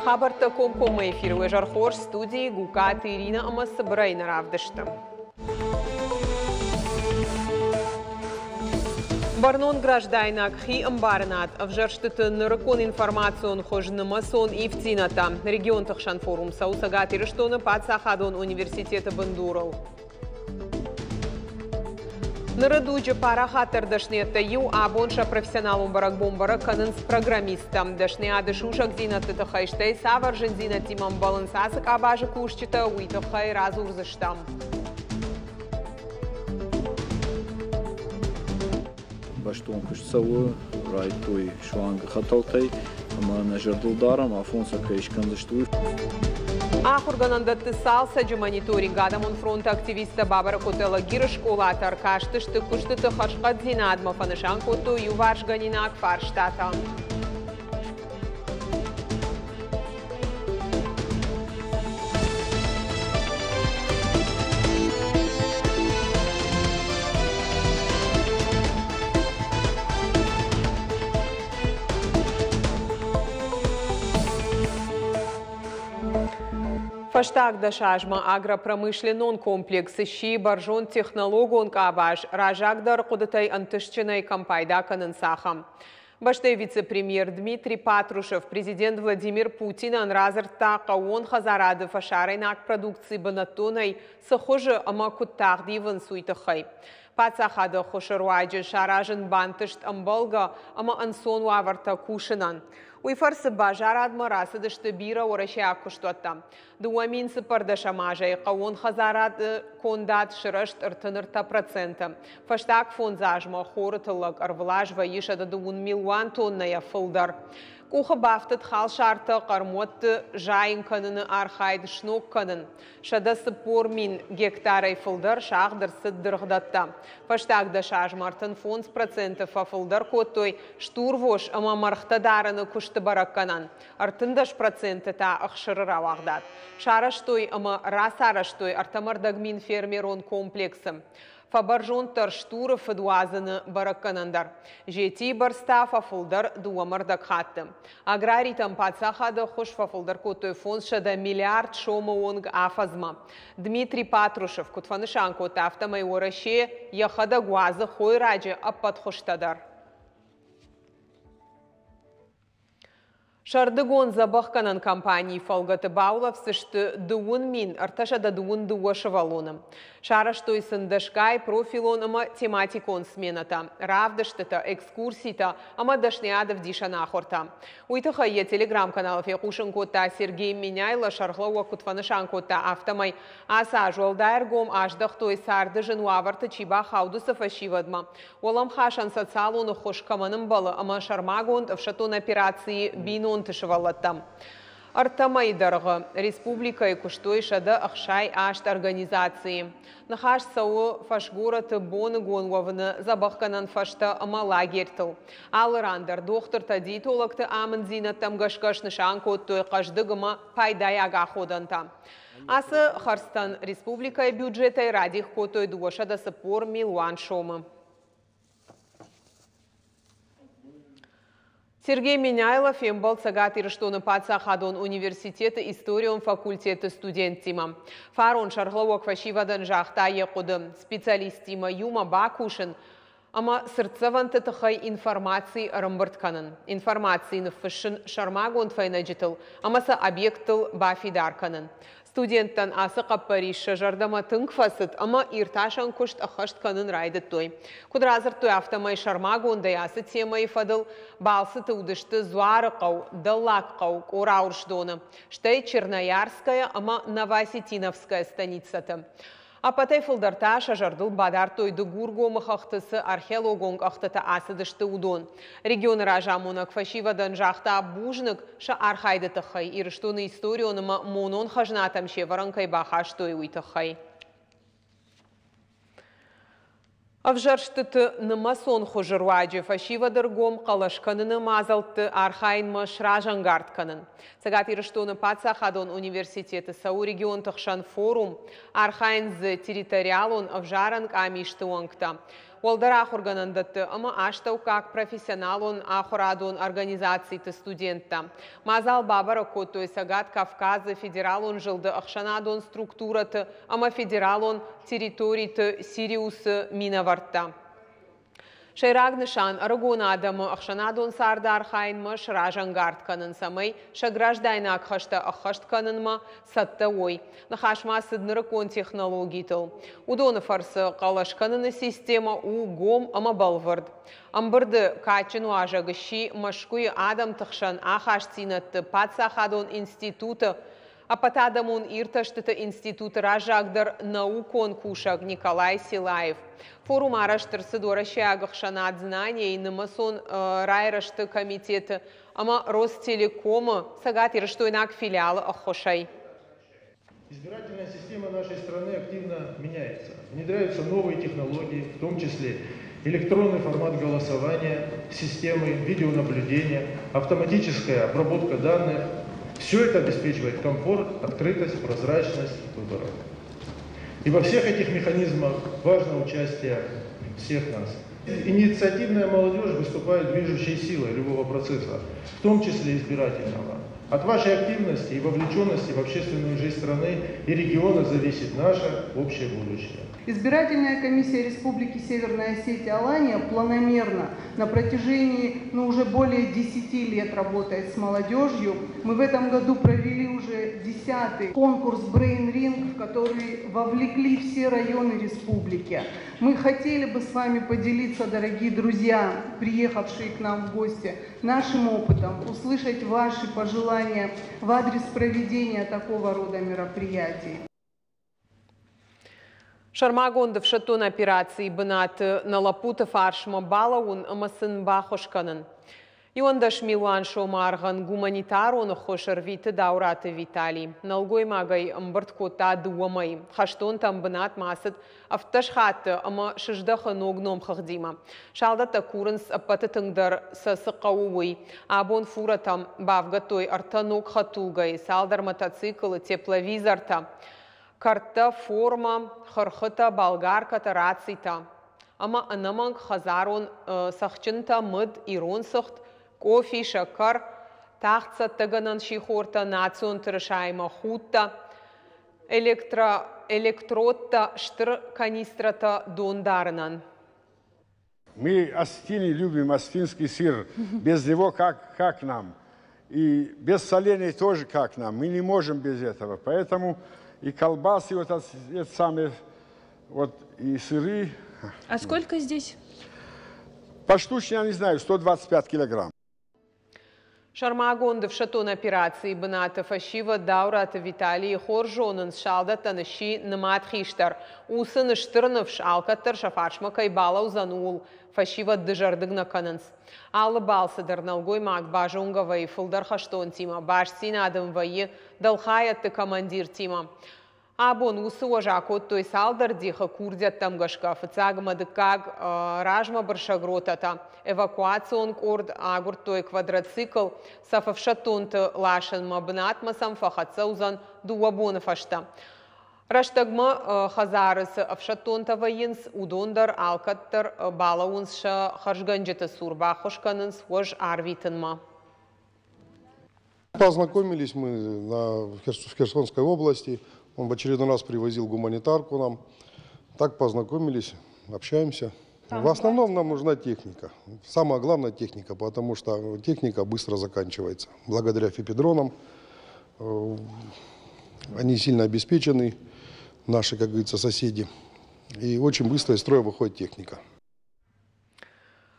Хабӕрттӕ комкоммӕ эфиры уӕ зӕрхорз студийы Гукаты Ирина ӕмӕ цыбырӕй нӕ равдысты. Бӕрнон граждайнаг хи ӕмбарынад ӕвзӕрстыты нырыккон информацион хуыз нымӕцон ивддзинӕдтӕ. Регионты хсӕн форум цӕуы Цӕгат Ирыстоны паддзахадон университеты бындурыл. Ныры дуджы парахатдӕр дӕсныйӕдтӕй иу абон сӕ профессионалон бӕрӕгбон бӕрӕг кӕнынц программисттӕ. Дӕсныйады сусӕгдзинӕдты тыххӕй, стӕй цавӕр зындзинӕдтимӕ ӕмбӕлынц ацы къабазы кусджытӕ, уый тыххӕй радзурдзыстӕм. Бӕстон куыст цӕуы, райдтой суанг хӕтӕлтӕй ӕмӕ нӕ зӕрдыл дарӕм, афон сӕ кӕй скӕндзысты, уый. Ахуыргӕнӕндӕтты цалцӕджы мониторинг адӕмон фронты активисттӕ бабӕрӕг кодтой Алагиры скъолаты, ӕркастысты куыстыты хӕрзхъӕддзинадмӕ, фӕнысан кодтой иуварсгӕнинаг фарстатӕ. Фӕстаг дӕсазмӕ агропромышленнон комплекс сси бӕрзонд технологон къабаз, раззагдӕр хъуыдытӕй ӕнтыстджынӕй кӕм пайда кӕнынц, ахӕм. Бӕстӕйы вице-премьер Дмитрий Патрушев президент Владимир Путинӕн радзырдта хъӕууон хӕдзарады фӕсарӕйнаг продукци бынӕттонӕй цы хуызы ӕмӕ куыд тагъд ивынц, уый тыххӕй. Паддзахады ӕххуысы руаджы саразын бантыст ӕмбӕлгӕ ӕмӕ ӕнцон уавӕртӕ кусынӕн. Уый фӕрцы базарадмӕ рацыдысты бирӕ уӕрӕсейаг куыстуӕттӕ. 2014 азӕй хъӕууон хӕдзарады кондад сырӕзт 33%. Фӕстаг фондз азмӕ хоры тыллӕг ӕрвылаз вӕййы 120 милуан тоннӕйӕ фылдӕр. Къухы бафтыд халсартӕ хъӕрмуӕтты зайын кӕныны архайд сног кӕнын. 140 мин гектарӕй фылдӕр сагъд ӕрцыд дыргъдӕттӕ. Фӕстаг дӕс азмӕ 35% фӕфылдӕр кодтой стурвос ӕмӕ мӕргътӕ дарыны куысты бӕрӕггӕнӕн. 13% та ӕхсыры рауагъдад. Сарӕзтой ӕмӕ рацарӕзтой 3,5 мин фермерон комплексы. Фӕбӕрзонддӕр стуры фыд уадзыны бӕрӕггӕнӕн дӕр. Зетийы бӕрц та фӕфылдӕр 2,5 хатты. Аграритӕн паддзахады ӕххуыс фӕфылдӕр кодтой 500 миллиард сомы онг афӕдзмӕ. Дмитрий Патрушев куыд фӕнысан кодта, афтӕмӕй Уӕрӕсе йӕхӕдӕг уадзы хойраджы ӕппӕт хуызтӕ дӕр. Сӕрдыгон дзӕбӕхгӕнӕн кампанийы фӕлгӕты баулӕфдзысты 13 322 сывӕллоны. Сарӕзтой сын дӕсгай профилон ӕмӕ тематикон сменӕтӕ, равдыстытӕ, экскурситӕ ӕмӕ дӕсныйад ӕвдисӕн ахуыртӕ. Уый тыххӕй йӕ телеграм-каналы фехъусын кодта Сергей Меняйло. Сӕргълӕууӕг куыд фӕнысан кодта, афтӕмӕй ацы аз уӕлдай ӕргом аздӕхтой царды зын уавӕрты чи бахауд, уыцы фӕсивӕдмӕ. Уӕлӕмхасӕн социалон ӕххуыс кӕмӕн ӕмбӕлы ӕмӕ сӕрмагонд ӕфсӕддон операцийы бинонты сывӕллӕттӕм. Ӕртӕ мӕйы дӕргъы республикӕйы куыстой 168 организацийы. Ныхас цӕуы фӕсгорӕты боныгон уӕвыны дзӕбӕхгӕнӕн фӕзтӕ ӕмӕ лагерьтыл. Алы ран дӕр дохтыртӕ-диетологты амынддзинӕдтӕм гӕсгӕ снысан кодтой хъӕздыг ӕмӕ пайдайаг аходӕнтӕ. Ацы хӕрдзтӕн республикӕйы бюджетӕй радих кодтой 240 милуан сомы. Сергей Меняйло фембӕлд Цӕгат Ирыстоны паддзахадон университеты историон факультеты студенттимӕ. Фарон сӕргълӕууӕг фӕсивӕдӕн загъта йӕ хъуыды специалисттимӕ иумӕ бакусын ӕмӕ цыртдзӕвӕнты тыххӕй информаци ӕрӕмбырд кӕнын, информаци ныффыссын сӕрмагонд фӕйнӕджытыл ӕмӕ сӕ объекттыл бафидар кӕнын. Студенттӕн ацы хъӕппӕрис сӕ зӕрдӕмӕ тынг фӕцыд ӕмӕ иртасӕн куыст ӕххӕст кӕнын райдыдтой. Куыд радзырдтой, афтӕмӕй сӕрмагондӕй ацы темӕйы фӕдыл балцыты уыдысты Дзуарыхъӕу, Дӕллагхъӕу, Къораурсдоны, стӕй Черноярская ӕмӕ Новоосетиновская станицӕты. Ӕппӕтӕй фылдӕр та сӕ зӕрдыл бадардтой Дыгургомы хӕхты цы археологон къӕхтытӕ ацыдысты, уыдон. Регионы разамонӕг фӕсивӕдӕн загъта бузныг сӕ архайды тыххӕй, Ирыстоны историон ӕмӕ монон хӕзнатӕм се вӕрӕн кӕй бахастой, уый тыххӕй. Ӕвзӕрстыты нымӕцон хуызы руаджы фӕсивӕды ргом хъӕлӕс кӕныны мадзӕлтты архайынмӕ сразӕнгард кӕнын. Цӕгат Ирыстоны паддзахадон университеты цӕуы регионты хсӕн форум. Архайынц дзы территориалон ӕвзарӕн къамисты уӕнгтӕ. уӕлдӕр ахуыргӕнӕндӕтты ӕмӕ астӕуккаг профессионалон ахуырадон организациты студенттӕ. Мадзал бабӕрӕг кодтой Цӕгат Кавказы федералон зылды ӕхсӕнадон структурӕты ӕмӕ федералон территориты Сириусы минӕвӕрттӕ. Сӕйраг нысан ӕрыгон адӕмы ӕхсӕнадон царды архайынмӕ сразӕнгард кӕнын, цӕмӕй сӕ граждайнаг хӕстӕ ӕххӕст кӕнынмӕ цӕттӕ уой. Ныхас ма цыд нырыккон технологитыл. Уыдоны фӕрцы хъӕлӕс кӕныны системӕ у гом ӕмӕ бӕлвырд. Ӕмбырды кадджын уазӕг сси Мӕскуыйы адӕмты хсӕн ахастдзинӕдты паддзахадон институты Ӕппӕтадӕмон иртӕстыты институты раззагдӕр наукон кусӕг Николай Силаев. Форум арӕзт ӕрцыд Уӕрӕсейаг ӕхсӕнад Знание-йы нымӕцон райрӕзты комитеты ӕмӕ Ростелеком-ы цӕгатирыстойнаг филиалы ӕххуысӕй. Избирательная система нашей страны активно меняется. Внедряются новые технологии, в том числе электронный формат голосования, системы видеонаблюдения, автоматическая обработка данных. Все это обеспечивает комфорт, открытость, прозрачность выборов. И во всех этих механизмах важно участие всех нас. Инициативная молодежь выступает движущей силой любого процесса, в том числе избирательного. От вашей активности и вовлеченности в общественную жизнь страны и региона зависит наше общее будущее. Избирательная комиссия Республики Северная Осетия Алания планомерно на протяжении уже более 10 лет работает с молодежью. Мы в этом году провели уже 10-й конкурс Brain Ring, в который вовлекли все районы республики. Мы хотели бы с вами поделиться, дорогие друзья, приехавшие к нам в гости, нашим опытом, услышать ваши пожелания в адрес проведения такого рода мероприятий. Сӕрмагонд ӕфсӕддон операцийы бынаты нӕ лӕппуты фарсмӕ балӕууын ӕмӕ сын баххуыс кӕнын. 11 милуан сомы аргъӕн гуманитарон ӕххуыс ӕрвиты Даураты Виталий. Нӕлгоймагӕй ӕмбырд кодта 2 мӕйы. Хӕстонтӕм бынатмӕ ацыд 17 хатты ӕмӕ сыздӕхы ног номхыгъдимӕ. Салдӕттӕ курынц ӕппӕты тынгдӕр сӕ цы хъӕуы, уый. Абон фурӕтӕм бавгӕдтой 3 ног хӕдтулгӕйы, цалдӕр мотоциклы, тепловизортӕ, кӕрдтӕ, формӕ, хырхытӕ, болгаркӕтӕ, рацитӕ ӕмӕ ӕнӕмӕнг хӕдзарон цӕхджынтӕ, мыд, ирон цыхт, къофи, сӕкӕр, тагъд цӕттӕгӕнӕн сихортӕ, национ тырысаимӕ худтӕ, электродтӕ, стыр канистрӕтӕ дон дарынӕн. Мы осетины любим осетинский сыр. Без него как нам? И без солений тоже как нам? Мы не можем без этого. Поэтому и колбасы, вот это самые, вот, и сыры. А сколько здесь? Поштучно, я не знаю, 125 килограмм. Сӕрмагонд ӕфсӕддон операцийы бынаты фӕсивӕд Даураты Виталийы хорз зонынц, салдӕттӕн сси нымад хистӕр. У сын стыр ныфс, алкӕддӕр сӕ фарсмӕ кӕй балӕудзӕн, ууыл фӕсивӕд дызӕрдыг нӕ кӕнынц. Алы балцы дӕр нӕлгоймаг базонгӕ вӕййы фылдӕр хӕстонтимӕ, бастдзинад ын вӕййы дӕлхайӕдты командиртимӕ. Абон уыцы уӕз акодтой цалдӕр дихы курдиӕттӕм гӕсгӕ. Фыццаг ӕмӕ дыккаг размӕбырсӕг ротӕтӕ, эвакуацион къорд агуырдтой квадроцикл цӕф ӕфсӕддонты ласынмӕ, бынатмӕ сӕм фӕхӕццӕ уыдзӕн 2 боны фӕстӕ. Рӕстӕгмӕ хӕдзары цы ӕфсӕддонтӕ вӕййынц, уыдон дӕр алкӕддӕр балӕууынц сӕ хӕрзгӕнджыты цур, баххуыс кӕнынц уӕз арвитынмӕ. Познакомились мы в Херсонской области. Он в очередной раз привозил гуманитарку нам. Так познакомились, общаемся. В основном нам нужна техника. Самая главная техника, потому что техника быстро заканчивается. Благодаря фипедронам они сильно обеспечены, наши, как говорится, соседи. И очень быстро из строя выходит техника.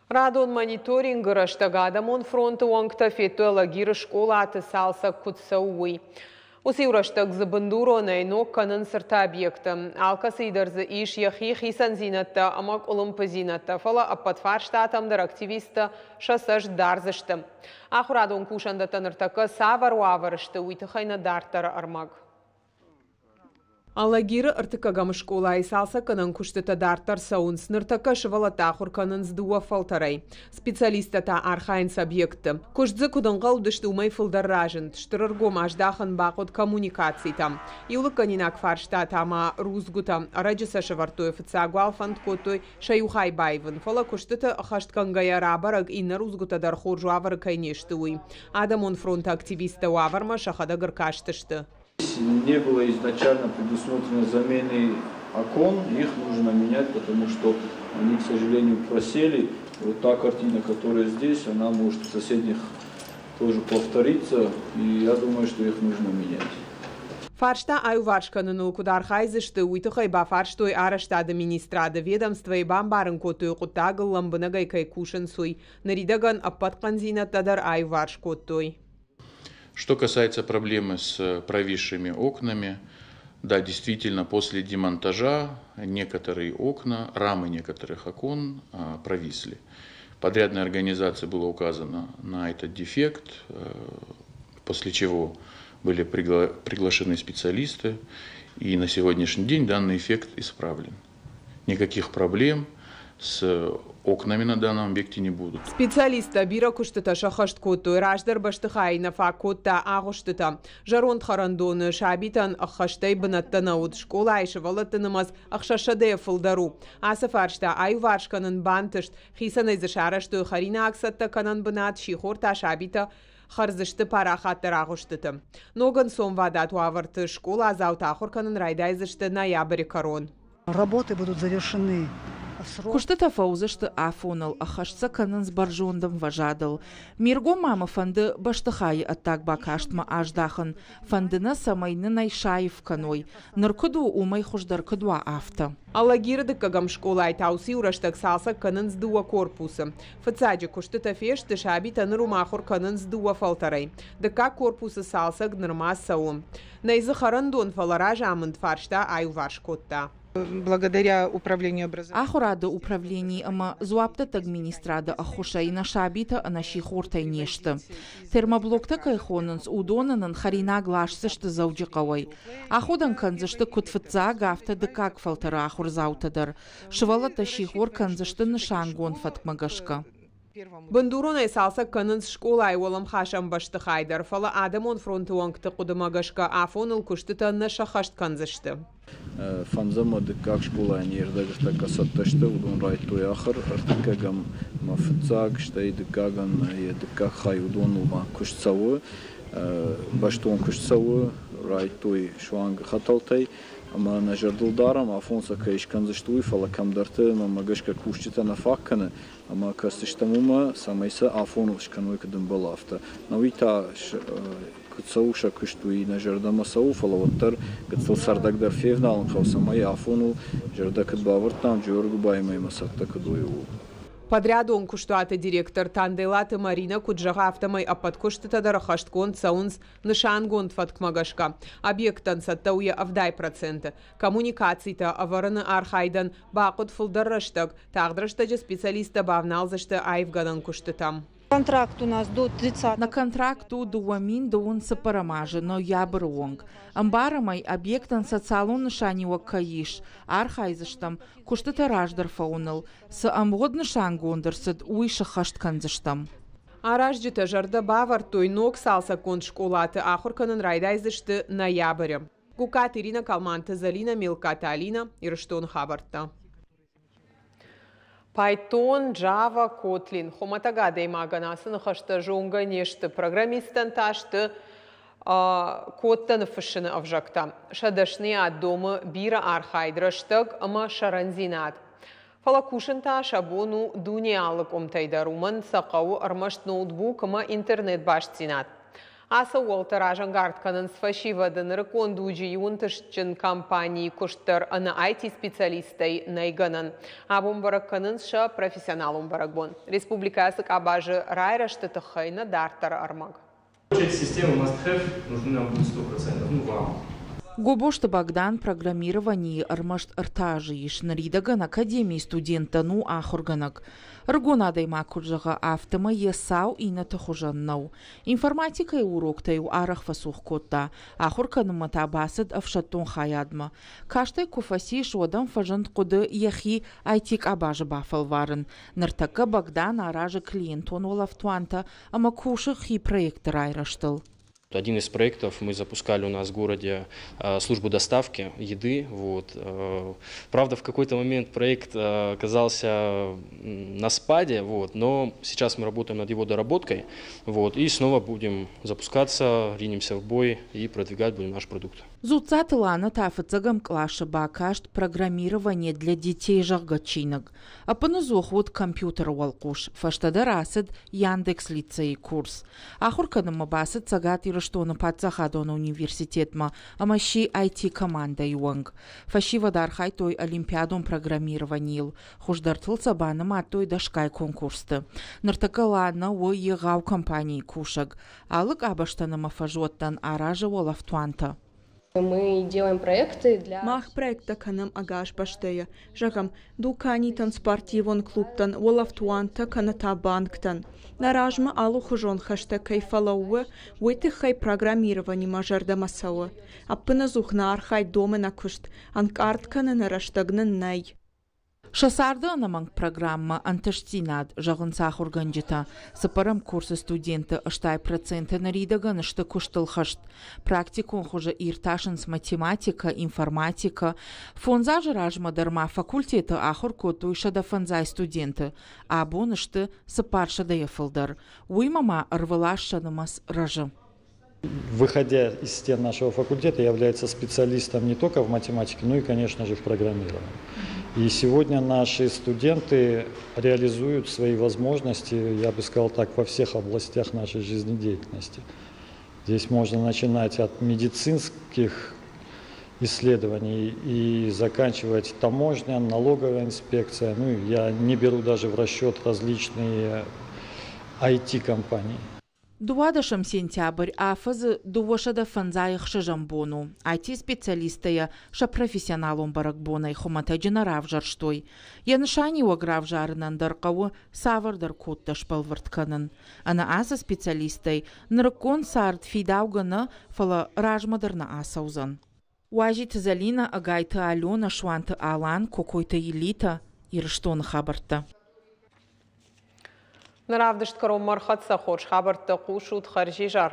Радон мониторингы рӕстӕг адӕмон фронты уӕнгтӕ федтой Алагиры скъолаты цалцӕг куыд цӕуы, уый. Уыцы иу рӕстӕг дзы бындуронӕй ног кӕнынц ӕртӕ объекты. Алкӕцыйы дӕр дзы ис йӕхи хицӕндзинӕдтӕ ӕмӕ къуылымпыдзинӕдтӕ, фӕлӕ ӕппӕт фарстатӕм дӕр активисттӕ сӕ цӕст дардзысты. Ахуырадон кусӕндӕттӕ ныртӕккӕ цавӕр уавӕры сты, уый тыххӕй нӕ дарддӕры ӕрмӕг. Алагиры ӕртыккӕгӕм скъолайы цалцӕггӕнӕн куыстытӕ дарддӕр цӕуынц. Ныртӕккӕ сывӕллӕттӕ ахуыр кӕнынц дыууӕ фӕлтӕрӕй. Специалисттӕ та архайынц объекты. Куыст дзы куыд ӕнхъӕл уыдысты, уымӕй фылдӕр разынд. Стыр ӕргом аздахын бахъуыд коммуникацитӕм. Иу лыггӕнинаг фарста та ма рудзгуытӕ. Ӕрӕджы сӕ сӕвӕрдтой, фыццаг уал фӕнд кодтой сӕ иу хай баивын. Фӕлӕ куыстыты ӕххӕстгӕнгӕйӕ рабӕрӕг, иннӕ рудзгуытӕ дӕр хорз уавӕры кӕй не сты, уый. Адӕмон фронты активисттӕ уавӕрмӕ сӕхӕдӕг ӕркастысты. Не было изначально предусмотрено замены окон, их нужно менять, потому что они, к сожалению, просели. Вот та картина, которая здесь, она может в соседних тоже повториться, и я думаю, что их нужно менять. Фарста аиуварс кӕныныл куыд архайдзысты, уый тыххӕй бафарстой арӕзтады министрады. Ведомствойы бамбарын кодтой, хъуыддагыл лӕмбынӕгӕй кӕй кусынц, уый. Ныридӕгӕн ӕппӕт хъӕндзинӕдтӕ дӕр аиуварс кодтой. Что касается проблемы с провисшими окнами, да, действительно, после демонтажа некоторые окна, рамы некоторых окон провисли. Подрядной организации было указано на этот дефект, после чего были приглашены специалисты, и на сегодняшний день данный эффект исправлен. Никаких проблем с окнами на данном объекте не будут. Специалисттӕ бирӕ куыстытӕ сӕххӕст кодтой. Раздӕр бӕстыхайы нӕ фаг кодта агъуыстытӕ. Зӕронд хӕрӕндоны сабитӕн ӕххӕстӕй бынӕттӕ нӕ уыд. Скъолайы сывӕллӕтты нымӕц 600-ӕй фылдӕр у. Ацы фарста аиуварс кӕнын бантыст. Хицӕнӕй дзы сарӕзтой хӕринаг цӕттӕ кӕнӕн бынат, сихор та сабитӕ хӕрдзысты парахатдӕр агъуыстыты. Ног ӕнцонвадат уавӕрты скъоладзаутӕ ахуыр кӕнын райдайдзысты ноябры кӕрон. Работы будут завершены в срок. Куыстытӕ фӕуыдзысты афоныл, ӕххӕст сӕ кӕнынц бӕрзонд ӕмвӕзадыл. Ме ргом ма мӕ фӕнды бӕстыхайы ӕддаг бакастмӕ аздахын. Фӕнды нӕ, цӕмӕй нын ӕй саив кӕной. Ныр куыд у, уымӕй хуыздӕр куыд уа, афтӕ. Алагиры дыккӕгӕм скъолайы та уыцы иу рӕстӕг цалцӕг кӕнынц дыууӕ корпусы. Фыццаджы куыстытӕ фесты, сабитӕ ныр уым ахуыр кӕнынц дыууӕ фӕлтӕрӕй. Дыккаг корпусы цалцӕг нырма цӕуы. Нӕй дзы хӕрӕндон, фӕлӕ разамынд фарста аиуварс кодта. Благодаря управлению образования. Ахуырады управлени ӕмӕ дзуапдӕттӕг министрады ӕххуысӕй нӕ сабитӕ ӕнӕ сихортӕй не сты. Термоблоктӕ кӕй хонынц, уыдоны нын хӕринаг ласдзысты Дзӕуджыхъӕуӕй. Аходӕн кӕндзысты куыд фыццаг, афтӕ дыккаг фӕлтӕры ахуырдзаутӕ дӕр. Сывӕллӕттӕ сихор кӕндзысты нысангонд фӕткмӕ гӕсгӕ. Бындуронӕй цалцӕг кӕнынц скъолайы уӕлӕмхасӕн бӕстыхай дӕр, фӕлӕ Адӕмон фронты уӕнгты хъуыдымӕ гӕсгӕ афоныл куыстытӕ нӕ сӕххӕст кӕндзысты. Фӕндзӕм дыккаг скъолайӕн йе рдӕг ӕртӕккӕ цӕттӕ сты, уыдон райдыдтой ахуыр, ӕртыккӕгӕм ма фыццаг, стӕй дыккагӕн йӕ дыккаг хай, уыдоныл ма куыст цӕуы, бӕстон куыст цӕуы, райдыдтой суанг хӕтӕлтӕй. Ӕмӕ нӕ зӕрдыл дарӕм, афон сӕ кӕй скӕндзысты, уый, фӕлӕ кӕмдӕрты, мӕнмӕ гӕсгӕ, кусджытӕ нӕ фаг кӕны, ӕмӕ кӕсдзыстӕм уымӕ, цӕмӕй сӕ афоныл скӕной, куыд ӕмбӕлы, афтӕ. Науи та куыд цӕуы сӕ куыст, уый нӕ зӕрдӕмӕ цӕуы, фӕлӕ уӕддӕр гыццыл цӕрдӕгдӕр февналын хъӕуы, цӕмӕй афоныл зӕрдӕ куыд бавӕрдтам, Джиоргуыбаимӕ ӕмӕ цӕттӕ куыд уой, ууыл. Подрядон куыстуаты директор Танделаты Маринӕ куыд зӕгъы, афтӕмӕй ӕппӕт куыстытӕ дӕр ӕххӕстгонд цӕуынц нысангонд фӕткмӕ гӕсгӕ. Объектӕн цӕттӕ у йӕ 70%. Коммуникацитӕ ӕвӕрыны архайдӕн бахъуыд фылдӕр рӕстӕг. Тагъд рӕстӕджы специалисттӕ бавналдзысты аивгӕнӕн куыстытӕм. Контракт у нас до 30. Нӕ контракт у 2024 азы ноябры онг. Ӕмбарӕм ӕй, объектӕн социалон нысаниуӕг кӕй ис. Архайдзыстӕм куыстытӕ раздӕр фӕуыныл. Цы ӕмгъуыд нысангонд ӕрцыд, уый сӕххӕст кӕндзыстӕм. Аразджытӕ зӕрдӕ бавӕрдтой, ног цалцӕггонд скъолаты ахуыр кӕнын райдайдзысты ноябры. Гукаты Ирина, Калманты Залина, Мелкаты Алина, Ирыстоны хабӕрттӕ. Python, Java, Kotlin. Хуымӕтӕг адӕймагӕн ацы ныхӕстӕ зонгӕ не сты. Программисттӕн та сты кодтӕ ныффыссыны ӕвзӕгтӕ. Сӕ дӕсныйад домы бирӕ архайд, рӕстӕг ӕмӕ сӕрӕндзинад. Фӕлӕ кусын та сӕ бон у дунейы алы къуымтӕй дӕр, уымӕн сӕ хъӕуы ӕрмӕст ноутбук ӕмӕ интернет бастдзинад. Ацы ӕууӕлтӕ разӕнгард кӕнынц фӕсивӕды. Нырыккон дуджы иу ӕнтыстджын компанийы куыст дӕр ӕнӕ IT-специалисттӕй нӕй гӕнӕн. Абон бӕрӕг кӕнынц сӕ профессионалон бӕрӕгбон. Республикӕйы ацы къабазы райрӕзты тыххӕй нӕ дарддӕры ӕрмӕг. Системы must have нужны нам будут 100%, ну вам. Гобозты Богдан программированийы ӕрмӕст 3 азы ис, ныридӕгӕн академийы студенттӕн у ахуыргӕнӕг. Ӕрыгон адӕймаг куыд зӕгъы, афтӕмӕй йӕ цау иннӕты хуызӕн нӕу. Информатикӕйы уроктӕ-иу арӕх фӕцух кодта, ахуыр кӕнынмӕ та бацыд ӕфсӕддон хайадмӕ. Каст ӕй куы фӕцис, уӕд ӕм фӕзынд хъуыды йӕхи IT-къабазы бафӕлварын. Ныртӕккӕ Богдан аразы клиентон уӕлӕфтуантӕ ӕмӕ кусы хи проекты райрӕзтыл. Один из проектов мы запускали у нас в городе службу доставки еды. Вот. Правда, в какой-то момент проект оказался на спаде, вот, но сейчас мы работаем над его доработкой, вот, и снова будем запускаться, ринемся в бой и продвигать будем наш продукт. Дзуццаты Лана та фыццӕгӕм къласы бакаст «Программирование для детей», зӕгъгӕ, чиныг. Ӕппынӕдзух уыд компьютеры уӕлхъус, фӕстӕдӕр ацыд Яндекс лицейы курс. Ахуыр кӕнынмӕ бацыд Цӕгат Ирыстоны паддзахадон университетмӕ ӕмӕ сси IT-командӕйы уӕнг. Фӕсивӕд архайдтой олимпиадон программированийыл, хуыздӕртыл сӕ банымадтой дӕсгай конкурсты. Ныртӕккӕ Лана у егъау компанийы кусӕг. Алы къабӕзтӕн ӕмӕ фӕзуӕттӕн аразы уӕлӕфтуантӕ. Мы делаем проекты для... Мах проекттӕ кӕнӕм ӕгас бӕстӕйы. Зӕгъӕм, дуканитӕн, спортивон клубтӕн, уӕлӕфтуантӕ кӕнӕ та банктӕн. Нӕ размӕ алыхуызон хӕстӕ кӕй фӕлӕууы, уый тыххӕй программировани мӕ зӕрдӕмӕ цӕуы. Ӕппынӕдзух нӕ архайд домы нӕ куыст, ӕнкъард кӕныны рӕстӕг нын нӕй. Сӕ царды ӕнӕмӕнг программӕ ӕнтыстдзинад, зӕгъынц ахуыргӕнджытӕ. Цыппӕрӕм курсы студентты 80% ныридӕгӕн сты куыстыл хӕст. Практикон хуызы иртасынц математикӕ, информатикӕ. 5 азы размӕ дӕр ма факультеты ахуыр кодтой 150 студенты. Абон сты 400-йӕ фылдӕр. Уыимӕ ма ӕрвылаз сӕ нымӕц рӕзы. Выходя из стен нашего факультета, является специалистом не только в математике, но и, конечно же, в программировании. И сегодня наши студенты реализуют свои возможности, я бы сказал так, во всех областях нашей жизнедеятельности. Здесь можно начинать от медицинских исследований и заканчивать таможня, налоговая инспекция. Ну, я не беру даже в расчет различные IT-компании. 12 сентябрь афӕдзы 256-ӕм бон у. IT-специалисттӕ йӕ сӕ профессионалон бӕрӕгбонӕй хуымӕтӕджы нӕ равзӕрстой. Йӕ нысаниуӕг равзарынӕн дӕр хъӕуы цавӕрдӕр кодтӕ сбӕлвырд кӕнын. Ӕнӕ ацы специалисттӕй нырыккон цард фидаугӕ нӕ, фӕлӕ размӕ дӕр нӕ ацӕудзӕн. Уазиты Зӕлинӕ, Ӕгайты Алена, Суанты Алан, Кокойты Елита, Ирыстоны хабӕрттӕ. Нӕ равдыст кӕронмӕ ӕрхӕццӕ. Хорз хабӕрттӕ хъусут. Хӕрзизӕр.